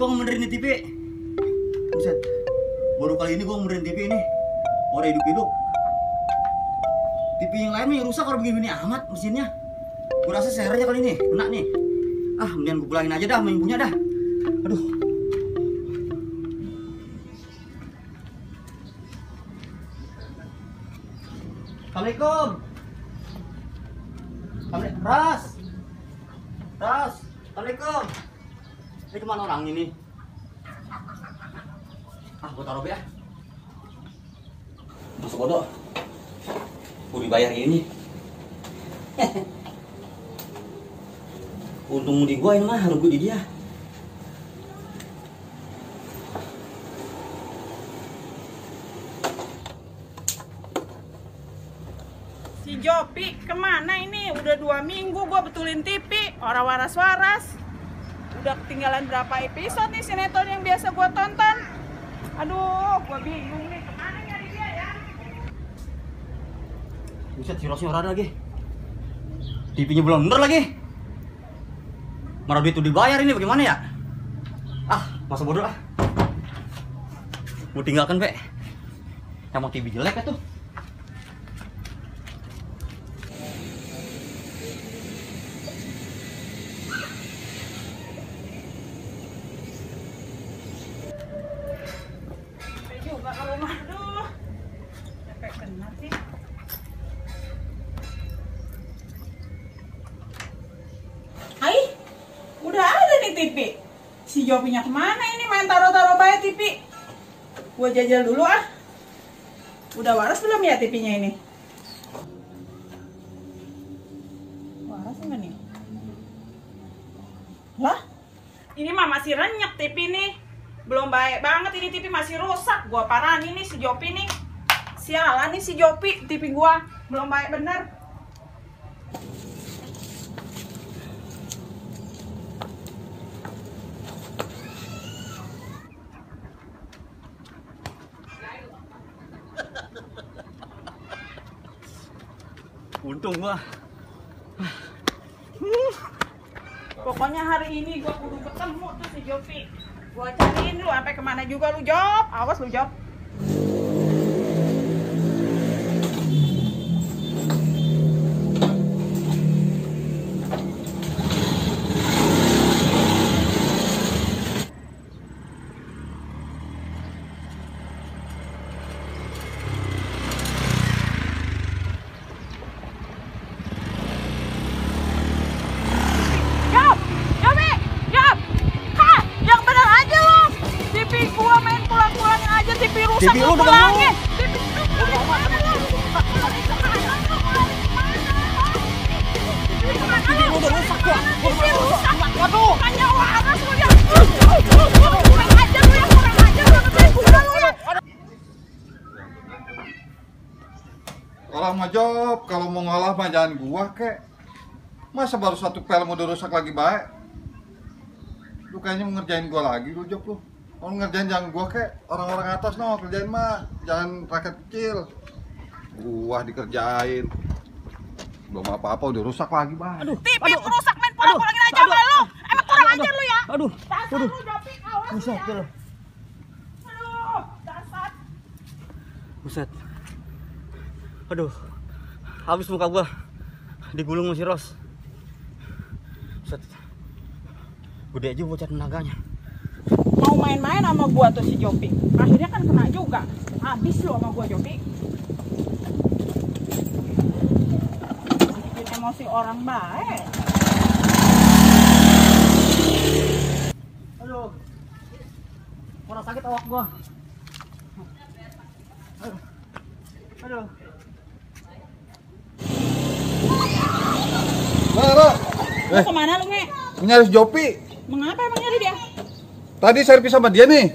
gua ngebenerin di TV. Buset. Baru kali ini gua ngebenerin TV ini. Orang hidup-hidup. TV yang lain nih rusak kalau begini amat mesinnya. Gua rasa servernya kali ini kena nih. Ah, mendingan gua pulangin aja dah main punya dah. Aduh. Assalamualaikum. Ras. Assalamualaikum. Ini kemana orang ini? Ah, gua taruh ya. Masuk bodoh. Gua dibayar ini. Untung di gua ini mah rugi di dia. Si Jopi kemana ini? Udah 2 minggu gua betulin TV, orang waras-waras. Udah ketinggalan berapa episode nih sinetron yang biasa gua tonton. Aduh, gua bingung nih, kemana nyari dia ya? Buset, si Rosnya orang lagi. TV-nya belum bener lagi. Mana duit tuh dibayar ini bagaimana ya? Ah, masa bodoh ah. Mau tinggalkan, Pe. Emang TV jelek ya tuh. Juga ke rumah, aduh. Capek benar sih. Hai, udah ada nih TV. Si Jopinya kemana ini main taruh-taruh bae TV? Gua jajal dulu ah. Udah waras belum ya TV-nya ini? Waras enggak nih? Lah, ini mah masih renyek TV nih. Belum baik banget ini TV masih rusak. Gua parahin nih si Jopi nih. Sialan nih si Jopi, TV gua belum baik bener. Untung gua. Pokoknya hari ini gua kudu ketemu tuh si Jopi. Gua cariin lu sampai kemana juga lu, Job. Awas lu, Job. Rusak TV lu udah pulangin. TV udah rusak gua. Waduh, hanya waras lu ya. Kurang ajar lu ya, kurang ajar lu ngebein gua lu ya. Kalau mau Job, kalau mau ngalah mah jangan gua kek. Masa baru satu film udah rusak lagi baik? Lu kayaknya mau ngerjain gua lagi lu Job lu. Mau ngerjain jangan gua kek, orang-orang atas no kerjain mah, jangan rakyat kecil. Gua dikerjain. Belum apa-apa udah rusak lagi, Bang. Aduh, TV rusak main pulang-pulangin aja sama lu. Emang kurang ajar lu ya? Aduh. Dasar lu Jopi, awas. Buset, Ya. Aduh, dasar. Buset. Aduh. Habis muka gua. Digulung sama si Ros. Buset. Gede aja bocah tenaganya. Mau main-main sama gua tuh si Jopi. Akhirnya kan kena juga. Habis lu sama gua, Jopi. Bikin emosi orang baik. Aduh. Kurang sakit awak gua. Aduh. Aduh. Lara, Lu kemana lu, Nge? nyari si Jopi. Mengapa emang nyari dia? Tadi servis sama dia nih.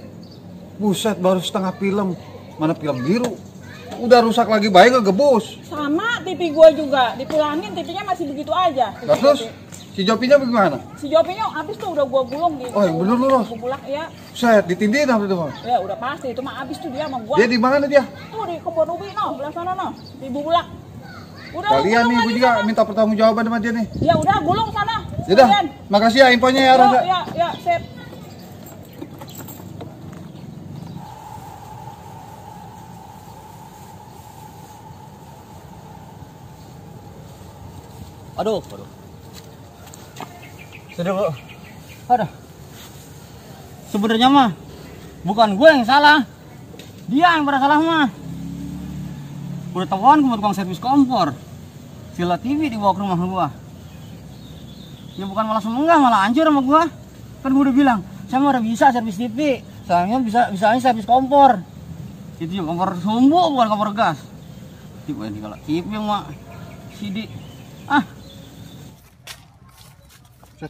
Buset, baru setengah film. Mana film biru? Udah rusak lagi baik ngegebus. Sama TV gua juga. Dipulangin TV-nya masih begitu aja. Nah, terus si Jopinya bagaimana? Si Jopinya habis tuh udah gua gulung di. Oh, bener lu, Ros. Gua bulak ya. Buset, ditindih apa itu, Bang? Ya udah pasti itu mah habis tuh dia sama gua. Dia di mana dia? Tuh di kebun ubi no, belah sana no. Di bulak. Udah Kalian nih, gulung gue lagi juga sana. minta pertanggungjawaban sama dia nih. Ya udah gulung sana. Yaudah, Sekalian. makasih ya infonya ya, Yo, Ros. ya, sip. Aduh. Sudah, Bu. Aduh. Sebenarnya mah bukan gue yang salah. Dia yang pada salah mah. Udah telepon ke tukang servis kompor. Sila TV dibawa ke rumah gua. Ya bukan malah semenggah, malah hancur sama gua. Kan gua udah bilang, saya mah udah bisa servis TV. Sayangnya bisa servis kompor. Itu juga kompor sumbu bukan kompor gas. Tipe ini kalau TV mah CD. Ah.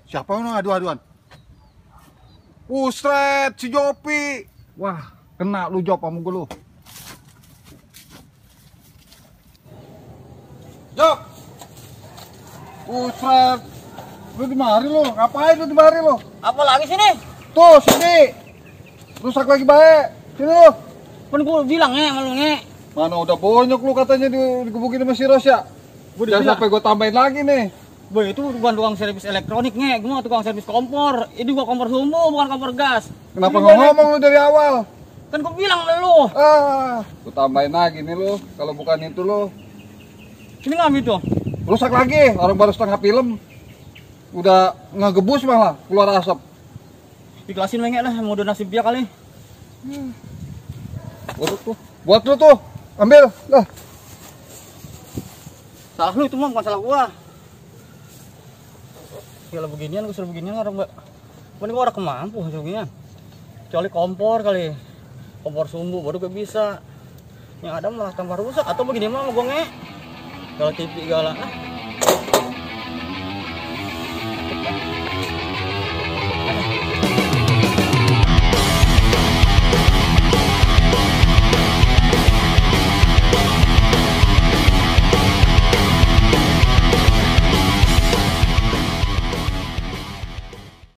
Siapa yang adu-aduan? Usret, si Jopi. Wah, kena lu Jop sama gue lu. Jop. Usret. Lu di mari lu, ngapain lu di mari lu? Apa lagi sini? Tuh, sini. Rusak lagi baik. Sini lu. Kan gua bilang malu nge. Mana udah bonyok lu katanya digebukin sama si Ros ya? Jangan sampai gue tambahin lagi nih. Boy, itu bukan tukang servis elektronik nge, gua tukang servis kompor. Ini gua kompor sumbu bukan kompor gas. Kenapa nggak ngomong lu dari awal? Kan gua bilang sama lu. Gue tambahin lagi nih lu. Kalau bukan itu lu. Ini nggak gitu. Rusak lagi, orang baru setengah film. Udah ngegebus malah, keluar asap. Ikhlasin lagi lah, mau donasi dia kali. Buat lu tuh, ambil lah. Salah lu itu mah, bukan salah gua. Kalau beginian, gua suruh beginian orang mbak. Ini gua orang kemampu hasil beginian. Kecuali kompor kali, kompor sumbu baru gak bisa. Yang ada malah tambah rusak atau begini mah gua nge. Kalau TV galak